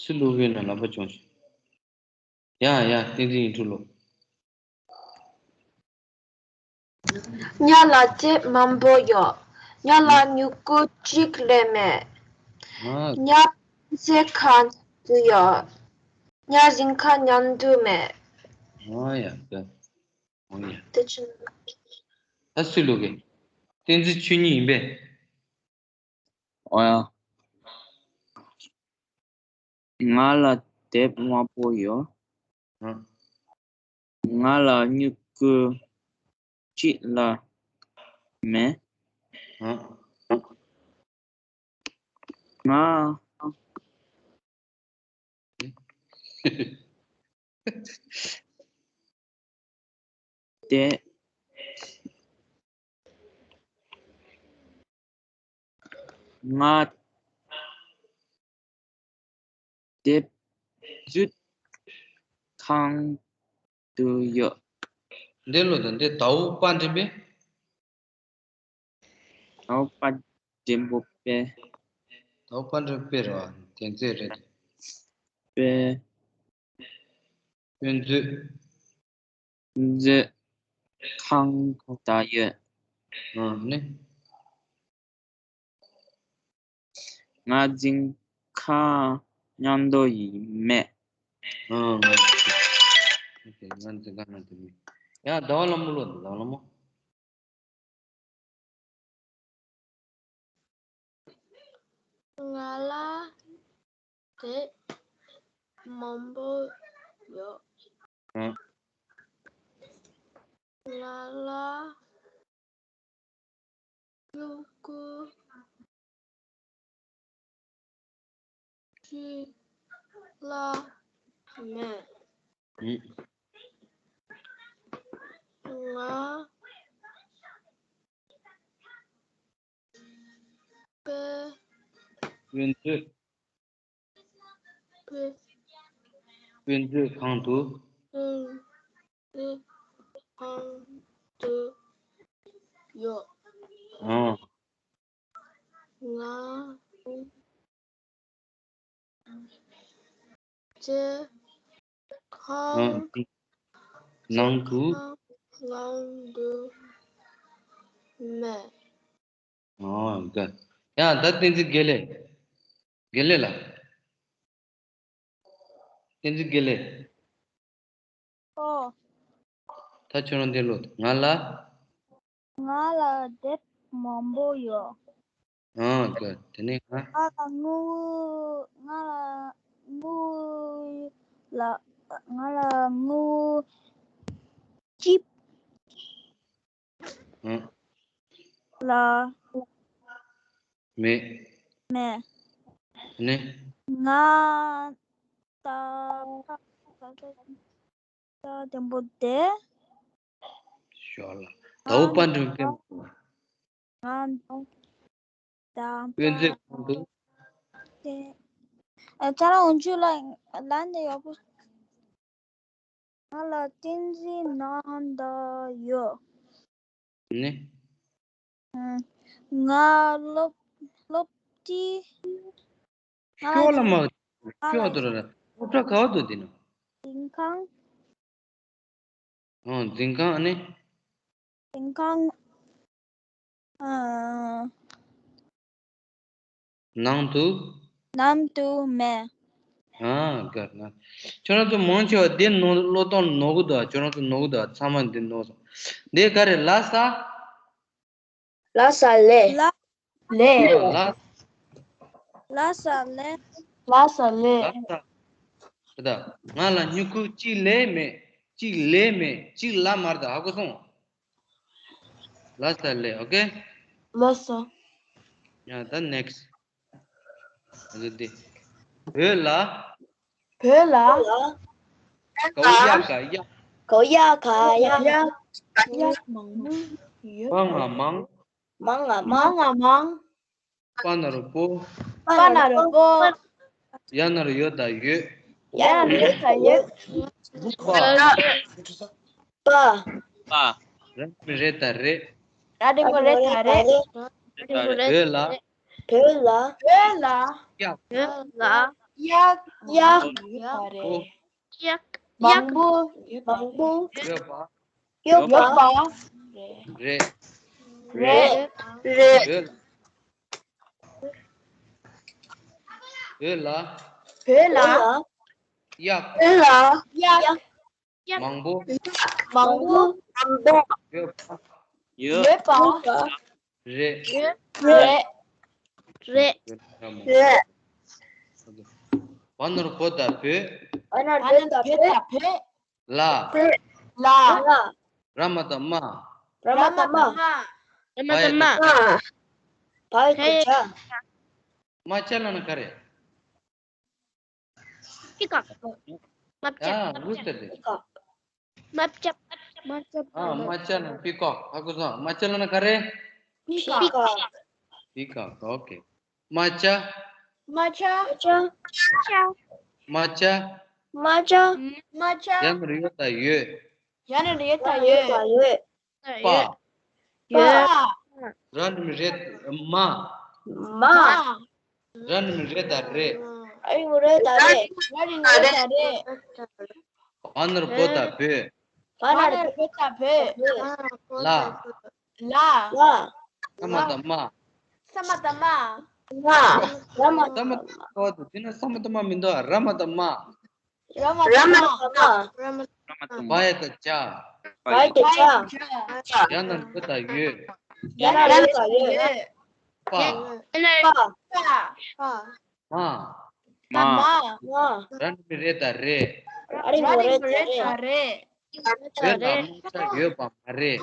སུ་ལུག་གི་ན་ལབ་པ་ཅོང་ཞིག་ཡ་ཡ། བསྟན་འཛིན་ཡིན་འཁྲུག་ལོ། ང་ལ་དེབ་མང་པོ་ཡོད། ང་ལ་སྨྱུ་གུ་གཅིག་ལས་མེད། ཨ། ང་དཔེ་མཛོད་ཁང་དུ་ཡོད། ང་འཛིན་ཁང་ནང་དུ་མེད། ཨ་ཡ་ད། ཨོ་ཡ། དེ་ཆུ། ད་སུ་ལུག་གི་བསྟན་འཛིན་ཆོས་ཉིད་ཡིན་པས། ཨོ་ཡ། ང་ལ་དེབ་མང་པོ་ཡོད། ཨ། ང་ལ་སྨྱུ་གུ་གཅིག་ལས་མེད། ཨ། ང་དེ། ང་དེབ་མཛོད་ཁང་དུ་ཡོད། འདི་ལོ་དང་འདི་ཟླ་བོ་དཔལ་འབྲིང་པས། ཟླ་བོ་དཔལ་འབྲིང་པོ་པས། ཟླ་བོ་དཔལ་འབྲིང་པས་རེད་བ། དེ་ཚོ་རེད། པས། དཔེ་མཛོད། མཛོད་ཁང་དུ་ཡོད། ཨ་ནི། ང་འཛིན་ཁང་ནང་དུ་ཡིན་མེད། ཨ། ང་འཛིན་ཁང་ནང་དུ་མེད། ཡ་ཟླ་བ་ལྷ་མོ་ལོ། ཟླ་བ་ལྷ་མོ། ང་ལ་དེབ་མང་པོ་ཡོད། ཨ། ང་ལ་སྨྱུ་གུ་གཅིག་ལས་མེད། ཨུ། ང་དཔེ། དཔེ་མཛོད། དཔེ། དཔེ་མཛོད་ཁང་དུ། དཔེ་མཛོད་ཁང་དུ་ཡོད། ཨང་། ང་འཛིན་ཁང་ནང་དུ། ནང་དུ་མེད། ཨོ་ཡ། ཡ་ད་བསྟན་འཛིན་དགེ་ལེགས། དགེ་ལེགས་ལགས། བསྟན་འཛིན་དགེ་ལེགས། ཨོ། ད་ཁྱོད་རང་འདི་ལོ། ང་ལ། ང་ལ་དེབ་མང་པོ་ཡོད། ཨོ་ད་དེ་ནས་ང་། ང་ལ་དངུལ། ང་ལ་དངུལ་ལ། ང་ལ་དངུལ་གཅིག་ཨ། ལ། མེད། མེད། ནི། ང་ད་ད་དེ་འབོ་དེ། ཞོག་ལ། ད་འོ་པ་འགྲིམ་པས། ང་ད་དཔེ་མཛོད་ཁང་དུ། དེ། ཨ། ཅ་ལག་འོན་ཆུ་ལ་ལན་དེ་ཡག་པོ། ང་ལ་བསྟན་འཛིན་ནང་ད་ཡོད། ནི། ང་སློབ་སློབ་གྲྭའི། ང་ལ་ཤོག་ལ་མ། ང་ལ་ཤོག་ཏུ་ར་ར། སློབ་གྲྭ་ག་བ་དུ་དེ་ན། འཛིན་ཁང་། ཨོ་འཛིན་ཁང་ཨ་ནི། འཛིན་ཁང་ཨ། ནང་དུ། ནང་དུ་མེད། ཨ་དགའ་ན། ཁྱོད་རང་ཚོ་མང་ཆེ་བ་འདི་ནོར་བློ་གཏོང་ནོར་གི་འདུག་ཁྱོད་རང་ཚོ་ནོར་གི་འདུག་ཚང་མ་འདི་ནོར་སོང་། འདི་ག་རེ་ལ་ས། ལ་ས་ལས། ལ། ལས། ལ། ལ་ས་ལས། ལ་ས་ལས། ལ་ས། ད་ང་ལ་སྨྱུ་གུ་གཅིག་ལས་མེད། གཅིག་ལས་མེད། གཅིག་ལ་མར་ད་ཧ་གོ་སོང་། ལ་ས་ལེ། ཨོ་ཀེ། ལགས་སོ། ཡ་ད་ནེགསི། ཨ་ཟུ་དེ། བོད་ལ། བོད་ལ། གའོ་ཡ་ག་གཡག་གའོ་ཡ་ག་གཡག་གཡག་གཡག་མང་པོ་ཡོད། པ་ང་མང་། མ་ང་མ། མ་ང་མང་། པ་ན་རོ་པོ། པ་ན་རོ་པོ། ཡ་ན་རོ་ཡོ་ད་ཡོད། ཡ་ན་རོ་ཡོ་ད་ཡོད། པ། པ། པ། ར་མི་རེ་ད་རེད། ར་དི་མོ་རེ་ད་རེད། བོད་ལ། བོད་ལ། བོད་ལ། གཡག་གཡག་གཡག་ཡོད་པ་རེད། གཡག་མང་པོ། མང་པོ། ཡོད་པ། ཡོད་པ། རེད། རེད། རེད། བོད་བོད་ལ། བོད་ལ། གཡག་བོད་ལ། གཡག་མང་པོ། མང་པོ། ཡོད་པ། ཡོད་པ། རེད། རེད། རེད། བ་ན་རོ་བོ་ད་བོད། བ་ན་རོ་བོ་ད་བོད། ལ། ལ། ར་མ་ད་མ། ར་མ་ད་མ། ར་མ་ད་མ། བ་ཡ་ད་བྱ། མ་ཅ་ལ་ན་ག་རེ། པི་ཀོག་མ་བྱ། ཡ་ལུས་ཏེ་རེད། མ་བྱ། མ་བྱ། ཨ་མ་ཅ་ན་པི་ཀོག་ཧ་གོ་སོང་། མ་ཅ་ལ་ན་ག་རེ། པི་ཀོག་པི་ཀོག་ཨོ་ཀེ། མ་ཅ། མ་ཅ། མ་ཅ། མ་ཅ། མ་ཅ། མ་ཅ། ཡ་ན་རོ་ཡོ་ད་ཡོད། ཡ་ན་རོ་ཡོ་ད་ཡོད། པ། ཡོད། པ། ར་ནི་མི་རེ་མ། མ། ར་ནི་མི་རེ་ད་རེད། ར་ནི་མི་རེ་ད་རེད། ར་ནི་མི་རེ་ད་རེད། བ་ན་རོ་བོ་ད་བོད། བ་ན་རོ་བོ་ད་བོད། ལ། ལ། ལ། ས་མ་ད་མ། ས་མ་ད་མ། མ། ར་མ་ད་མ། ད་མ་ད་མ་ད་མ་མི་འདུག་ར་མ་ད་མ། ར་མ་ད་མ། ར་མ་ད་མ། བ་ཡ་ད་བྱ། བ་ཡ་ད་བྱ། ཡ་ན་རོ་ད་ཡོད། ཡ་ན་རོ་ད་ཡོད། པ། པ། མ། མ། མ། ར་ནི་མི་རེ་ད་རེད། ར་ནི་མི་རེ་ད་རེད། བོད་ལ་མ་ཅ་ཡོད་པ་མ་རེད།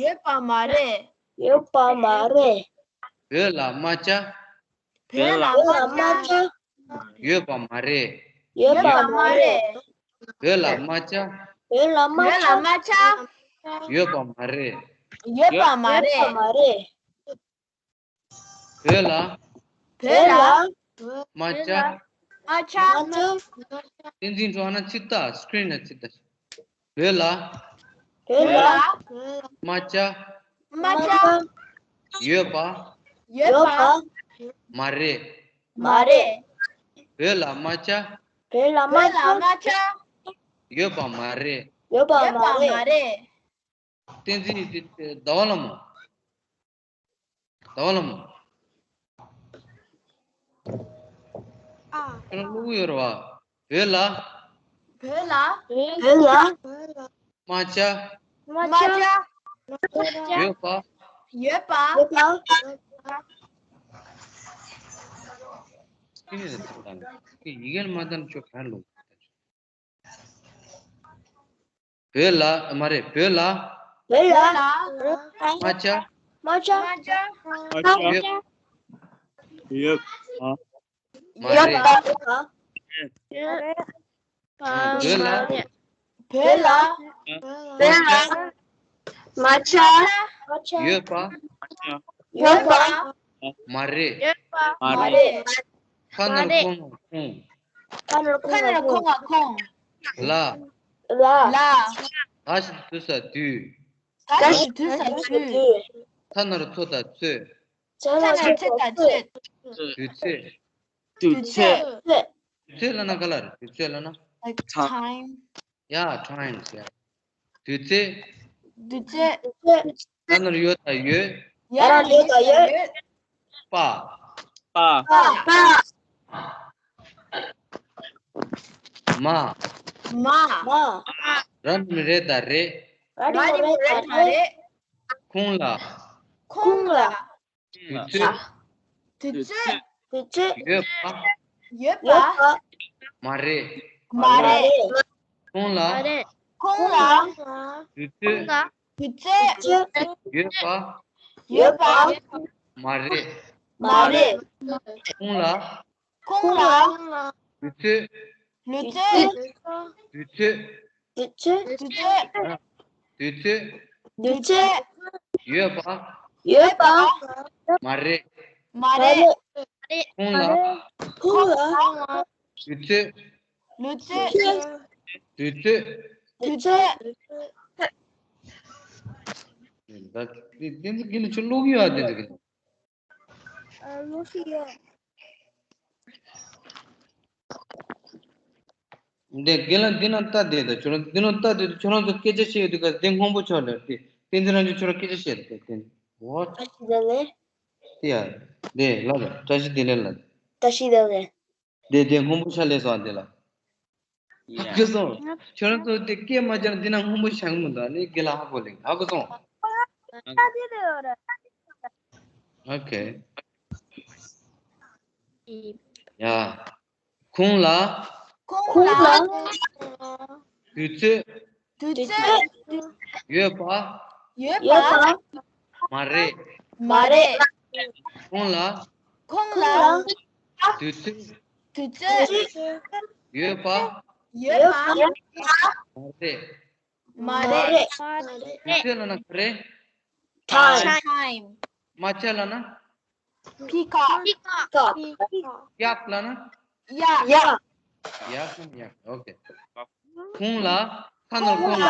ཡོད་པ་མ་རེད། ཡོད་པ་མ་རེད། བོད་ལ་མ་ཅ། བོད་ལ་མ་ཅ། ཡོད་པ་མ་རེད། ཡོད་པ་མ་རེད། བོད་ལ་མ་ཅ། བོད་ལ་མ་ཅ། ཡོད་པ་མ་རེད། ཡོད་པ་མ་རེད། བོད་ལ། བོད་ལ། མ་ཅ། མ་ཅ། བསྟན་འཛིན་ཁྲོ་ཨ་ན་ཅི་ལྟ་སི་ཀི་རིན་ན་ཅི་ལྟ། བོད་ལ། བོད་ལ། མ་ཅ། མ་ཅ། ཡོད་པ། ཡོད་པ། མ་རེད། མ་རེད། བོད་ལ་མ་ཅ། བོད་ལ་མ་ཅ། ཡོད་པ་མ་རེད། ཡོད་པ་མ་རེད། བསྟན་འཛིན་ཟླ་བ་ལྷ་མོ། ཟླ་བ་ལྷ་མོ། ཨ། ཁྱོད་རང་གློ་བུར་ཡོད་རེད་བ། བོད་ལ། བོད་ལ། བོད་ལ། མ་ཅ། མ་ཅ། ཡོད་པ། ཡོད་པ། ཁྱེད་ནི་ད་ད་ནི་ཡི་གེ་མ་ད་ནི་ཁྱོད་ག་རེ་ལོ། བོད་ལ་མ་རེད། བོད་ལ། བོད་ལ། མ་ཅ། མ་ཅ། ཡོད། མ་རེད། ཡོད་པ། བོད་ལ། བོད་ལ། བོད་ལ། མ་ཅ། ཡོད་པ། ཡོད་པ། མ་རེད། ཡོད་པ། མ་རེད། ཁ་ན་རོ་ཁོ་ང་ཁོང་། ཁ་ན་རོ་ཁོ་ང་ཁོང་། ལ། ལ། ལ། ད་ཞབས་ཀྱུ་དུ་ས་དུས། ད་ཞབས་ཀྱུ་དུ་ས་དུས། ཚ་ན་རོ་ཚོ་ད་ཚོད། ཚ་ན་རོ་ཚོ་ད་ཚོད། དུས་ཚོད། དུས་ཚོད། དུས་ཚོད་ལབ་ན་ག་ལ་རེད། དུས་ཚོད་ལབ་ན། Like time. Yeah, times, yeah. དུས་ཚོད། དུས་ཚོད། ད་ན་རོ་ཡོ་ད་ཡོད། ཡ་ན་རོ་ཡོ་ད་ཡོད། པ། པ། པ། མ། མ། མ། ར་ནི་མི་རེ་ད་རེད། ར་ནི་མི་རེ་ད་རེད། ཁོང་ལ། ཁོང་ལ། དུས་ཚོད། དུས་ཚོད། དུས་ཚོད། ཡོད་པ། ཡོད་པ། མ་རེད། མ་རེད། ཁོང་ལ། མ་རེད། ཁོང་ལ། དུས་ཚོད། དུས་ཚོད། ཡོད་པ། ཡོད་པ། མ་རེད། མ་རེད། ཁོང་ལ། ཁོང་ལ། དུས་ཚོད། དུས་ཚོད། དུས་ཚོད། དུས་ཚོད། དུས་ཚོད། དུས་ཚོད། དུས་ཚོད། ཡོད་པ། ཡོད་པ། མ་རེད། མ་རེད། ཁོང་ལ། ཁོང་ལ། དུས་ཚོད། དུས་ཚོད། དུས་ཚོད། དུས་ཚོད། ད་དེ་དེ་ཚོ་གི་ནི་ཁྱོད་ཀློག་གི་ཡོད་ཨ། དེ་ཚོ་གི་ནི། ཨ། ཀློག་གི་ཡོད། འདི་རྒན་ལགས་འདི་ན་ལྟ་བསྡད་ད། ཁྱོད་རང་འདི་ན་ལྟ་བསྡད་དུས་ཁྱོད་རང་ཚོ་སྐད་ཆ་བཤད་ཡོད་དུས་ག་འདི་སྔོན་པོ་ཆགས་ལ། དེ་བསྟན་འཛིན་རང་ཚོ་ཁྱོད་རང་སྐད་ཆ་བཤད་དེ་བསྟན། What? བཀྲ་ཤིས་བདེ་ལེགས། དེ་ཡ། དེ་ལ་ལ་བཀྲ་ཤིས་བདེ་ལེགས་ལ། བཀྲ་ཤིས་བདེ་ལེགས། དེ་དེ་སྔོན་པོ་ཆགས་ལས་སོང་དེ་ལ། ཡ། ཁྱོད་སོང་། ཁྱོད་རང་ཚོ་དེ་སྐད་མ་བྱས་ན་འདི་ན་སྔོན་པོ་ཆགས་མི་འདུག་ནི་རྒན་ལགས་ཧ་གོ་ལེ་ཧ་གོ་སོང་། Okay. ཡ། ཁོང་ལ། ཁོང་ལ། དུས་ཚོད། དུས་ཚོད། ཡོད་པ། ཡོད་པ། མ་རེད། མ་རེད། ཁོང་ལ། ཁོང་ལ། དུས་ཚོད། དུས་ཚོད། ཡོད་པ། ཡོད་པ། མ་རེད། མ་རེད། དུས་ཚོད་ལབ་ན་ག་རེ། Time. Time. མ་ཆ་ལབ་ན། Peacock. Peacock. གཡག་ལབ་ན། གཡག་གཡག་གཡག་གཡག Okay. ཁོང་ལ། ཁ་ནོར་ཁོང་ང་།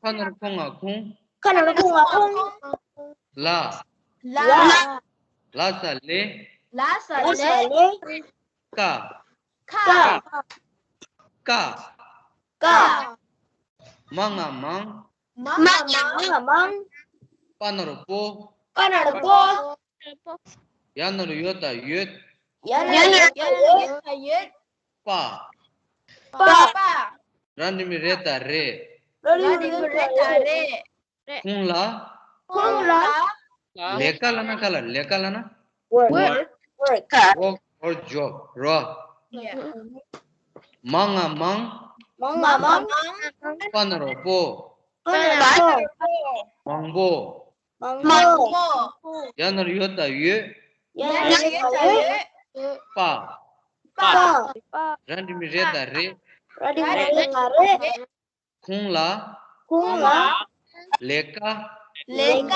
ཁ་ནོར་ཁོང་ང་ཁོང་། ཁ་ནོར་ཁོང་ང་ཁོང་། ལ། ལ། ལ་ས་ལེ། ལ་ས་ལེ། ཀ། ཁ། ཀ། ཀ། མ་ང་མང་། མ་ང་མང་། པ་ནོར་པོ། པ་ནོར་པོ། ཡ་ནོར་ཡོ་ད་ཡོད། ཡ་ནོར་ཡོ་ད་ཡོད། པ། པ། ར་འགྲེང་བུ་རེ་ད་རེད། ར་འགྲེང་བུ་རེ་ད་རེད། ཁོང་ལ། ཁོང་ལ། ལས་ཀ་ལབ་ན་ག་ལ་ལས་ཀ་ལབ་ན། Work. Work. Work or job. རོ། མ་ང་མང་། མ་ང་མང་། པ་ནོར་པོ། པ་ནོར་པོ། མང་པོ། མང་པོ། ཡ་ནོར་ཡོ་ད་ཡོད། ཡ་ནོར་ཡོ་ད་ཡོད། པ། པ། ར་འགྲེང་བུ་རེ་ད་རེད། ར་འགྲེང་བུ་རེ་ད་རེད། ཁོང་ལ། ཁོང་ལ། ལས་ཀ། ལས་ཀ།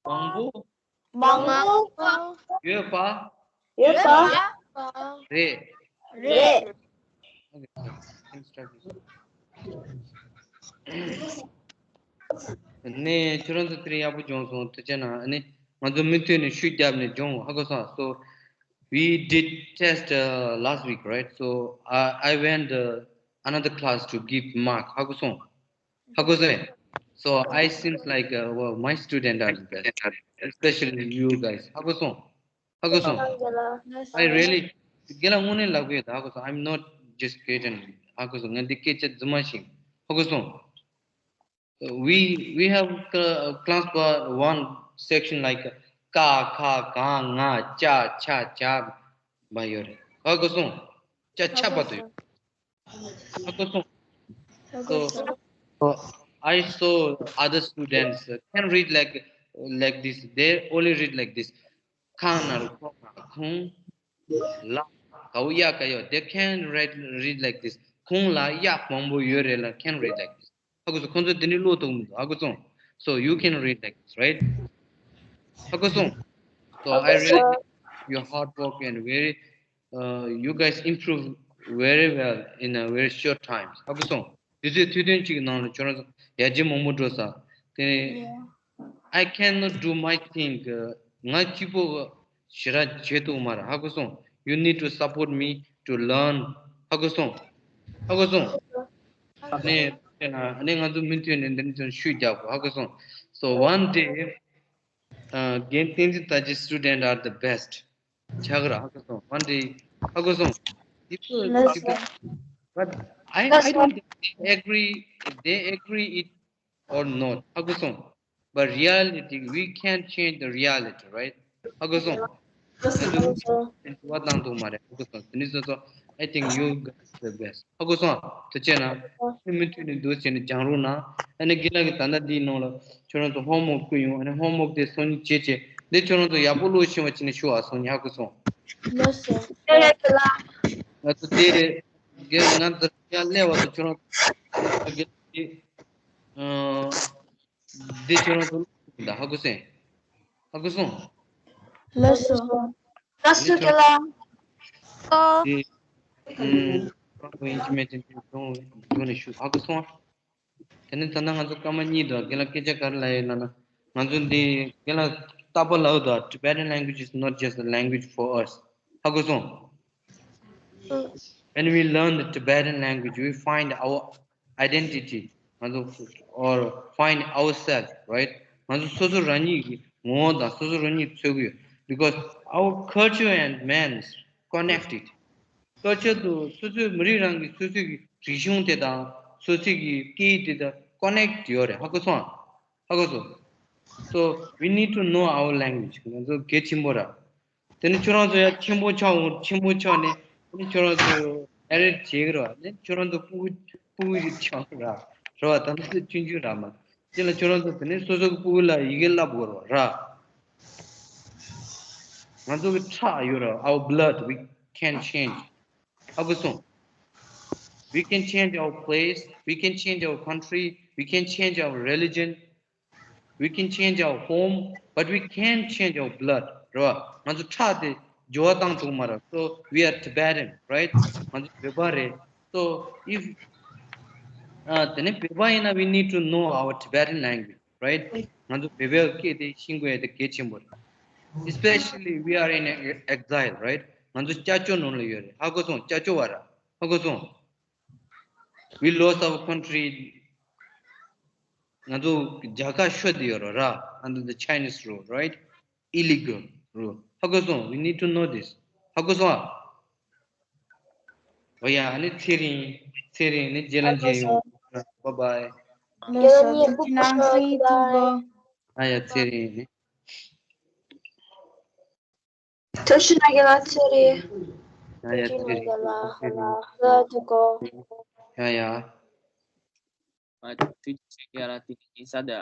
མང་པོ། མང་པོ། ཡོད་པ། ཡོད་པ། རེད། རེད། ནས་ཁྱོད་རང་ཚོ་དེ་རིང་ཡག་པོ་བྱུང་སོང་། ཐུགས་རྗེ་གནང་། ཨ་ནི་ང་ཚོ་མུ་མཐུད་ནས་ཤུགས་བརྒྱབ་ནས་སྦྱོང་། ཧ་གོ་སོང་། So we did test uh, last week, right? So I, I went uh, another class to give mark. ཧ་གོ་སོང་། ཧ་གོ་སོང་། So I seems like uh, well, my student are the best, especially you guys. ཧ་གོ་སོང་། ཧ་གོ་སོང་། I really རྒན་ལགས་དངོས་གནས་ལབ་ཀྱི་ཡོད། ད་ཧ་གོ་སོང་། I'm not just kidding. ཧ་གོ་སོང་། ང་འདི་སྐད་ཆ་རྫུན་མ་ཞིག་ཧ་གོ་སོང་། We we have uh, class for one section like ཀ་ཁ་ག་ང་ཅ་ཆ་ཇ་བ་ཡོད་རེད། ཧ་གོ་སོང་། ཅ་ཆ་བ་དུ་ཡོད། ཧ་གོ་སོང་། So, so I saw other students uh, can read like like this. They only read like this. ཁང་ན་རུ་ཁོ་ཁ་ཁུང་། ལ། གའུ་ཡ་ག་ཡོ། They can read read like this. ཁོང་ལ་གཡག་མང་པོ་ཡོད་རེད་ལ། Can read like this. ཧ་གོ་སོང་། ཁོང་ཚོ་འདི་ནི་ཀློག་ཐུབ་མི་འདུག་ཧ་གོ་སོང་། So you can read like this, right? ཧ་གོ་སོང་། So I really your hard work and very uh, you guys improve very well in a very short time. ཧ་གོ་སོང་། དུས་ཚོད་ཐུང་ཐུང་གཅིག་གི་ནང་ལ་ཁྱོད་རང་ཚོ་ཡར་རྒྱས་མང་པོ་འགྲོ་ས། དེ་ནས I cannot do my thing. ང་གཅིག་པོ་ཞེ་དྲག་བྱེད་ཐུབ་མ་རེད། ཧ་གོ་སོང་། You need to support me to learn. ཧ་གོ་སོང་། ཧ་གོ་སོང་། ཨ་ནི་ཨ་ནི་ང་ཚོ་མུ་མཐུད་ནས་འདི་ཚོ་ཤུགས་རྒྱག་དགོས། ཧ་གོ་སོང་། So one day, uh, རྒན་བསྟན་འཛིན་ལྟ་ཅི student are the best. ཆག་ར་ཧ་གོ་སོང་། one day ཧ་གོ་སོང་། Yes, sir. But I, I don't think they agree, they agree it or not. ཧ་གོ་སོང་། But reality, we can't change the reality, right? ཧ་གོ་སོང་། Yes, sir. བ་བཏང་ཐུབ་མ་རེད། ཧ་གོ་སོང་། དེ་ནི་སོ་སོ་ I think you guys the best. ཧ་གོ་སོང་། ཐུགས་རྗེ་ཆེ་གནང་། མཐུན་མི་མཐུན་ནི་འདུག་ཟེར་ནས་སྦྱང་རོགས་གནང་། ཨ་ནི་རྒན་ལགས་ཀྱིས་ད་ལྟ་འདིའི་ནང་ལ་ཁྱོད་རང་ཚོ་ཧོམ་ཝོག་བསྐུར་ཡོང་། ཨ་ནི་ཧོམ་ཝོག་དེ་སང་ཉིན་བྱེད་བྱེད། འདི་ཁྱོད་རང་ཚོ་ཡག་པོ་ཀློག་ཤེས་པ་བྱས་ནས་ཞུ་ཨ། སང་ཉིན། ཧ་གོ་སོང་། ལགས་སོ། ང་ཚོ་དེ་རྒན་ང་ཚོ་ཡར་སླེབས་པ་དང་ཁྱོད་རང་ཚོ་རྒན་ལགས་ཀྱིས་ཨ། འདི་ཁྱོད་རང་ཚོ་ཀློག་ཤེས་ད། ཧ་གོ་སོང་། ཧ་གོ་སོང་། ལགས་སོ། ལགས་སོ་རྒན་ལགས། དེ། ཨུམ། ཁོང་ཚོ་ཡིན་གཅིག་མིན་གཅིག་འདི་གཞུང་འདི་ནས་ཞུ། ཧ་གོ་སོང་། དེ་ནས་ད་ལྟ་ང་ཚོ་སྐར་མ་གཉིས་འདུག་རྒན་ལགས་སྐད་ཆ་ག་རེ་ལབ་ཡོད་ལབ་ན། ང་ཚོ་འདི་རྒན་ལགས་རྟག་པར་ལབ་འདུག Tibetan language is not just a language for us. ཧ་གོ་སོང་། When we learn the Tibetan language, we find our identity, ང་ཚོ་or find ourselves, right? ང་ཚོ་སོ་སོ་རང་ཉིད་ཀྱི་ངོ་བོ་དང་སོ་སོ་རང་ཉིད་འཚོལ་གྱི་ཡོད། Because our culture and man is connected. Culture དུ་སོ་སོའི་མི་རིགས་རང་གི་སོ་སོའི་གི་རིག་གཞུང་དེ་དང་སོ་སོའི་གི་སྐད་ཡིག་དེ་དང་connect ཡོད་རེད། ཧ་གོ་སོང་། ཧ་གོ་སོང་། So we need to know our language. ང་ཚོ་གལ་ཆེན་པོ་རེད། དེ་ནི་ཁྱོད་རང་ཚོ་ཡང་ཆེན་པོ་ཆགས་འོང་། ཆེན་པོ་ཆགས་ནས་དེ་ནི་ཁྱོད་རང་ཚོ་ཨེ་རེད་བྱེད་ཀྱི་རེད་བ། ནི་ཁྱོད་རང་ཚོ་སྤུ་གུ་སྤུ་གུ་ཞིག་ཆགས་ར་རེད་བ། ད་ནི་ཚོ་ཆུང་ཆུང་ར་མ། དེ་ལ་ཁྱོད་རང་ཚོ་དེ་ནི་སོ་སོ་གི་སྤུ་གུ་ལ་ཡི་གེ་བསླབ་དགོས་རེད་བ་ར། ང་ཚོ་གི་ཁྲག་ཡོད་རེད། Our blood, we can't change. ཧ་གོ་སོང་། We can change our place, we can change our country, we can change our religion, we can change our home, but we can't change our blood. རེད་བ། ང་ཚོ་ཁྲག་དེ་འགྱུར་བ་བཏང་ཐུབ་མ་རེད། So we are Tibetan, right? ང་ཚོ་བོད་པ་རེད། So if ཨ་དེ་ནས་བོད་པ་ཡིན་ན་we need to know our Tibetan language, right? ང་ཚོ་བོད་པའི་སྐད་དེ་ཤེས་དགོས་ཡ་དེ་གལ་ཆེན་པོ་རེད། Especially we are in exile, right? ང་ཚོ་སྐྱབས་བཅོལ་ནང་ལ་ཡོད་རེད། ཧ་གོ་སོང་། སྐྱབས་བཅོལ་བ་ར། ཧ་གོ་སོང་། We lost our country. ང་ཚོ་རྒྱ་གར་ཤོར་བསྡད་ཡོད་རེད་ར། Under the Chinese rule, right? Illegal rule. ཧ་གོ་སོང་། We need to know this. ཧ་གོ་སོང་ཨ། འོ་ཡ། ཨ་ནི་ཚེ་རིང་། ཚེ་རིང་། ནི་རྗེས་ལ་མཇལ་ཡོང་། Bye bye. ལགས་སོ། ཐུགས་རྗེ་གནང་། ཚེ་རིང་ཐུག་གོ། ཨ་ཡ། ཚེ་རིང་། ཐུགས་རྗེ་གནང་རྒན་ལགས། ཚེ་རིང་། ཨ་ཡ། ཚེ་རིང་། ཐུགས་རྗེ་གནང་རྒན་ལགས། ཚེ་རིང་། ལགས་ཐུག་གོ། ཨ་ཡ། ཨ། ཐུགས་རྗེ་ཆེ་རྒན་ལགས། དེ་ནི་ཡིན་ས་དེ།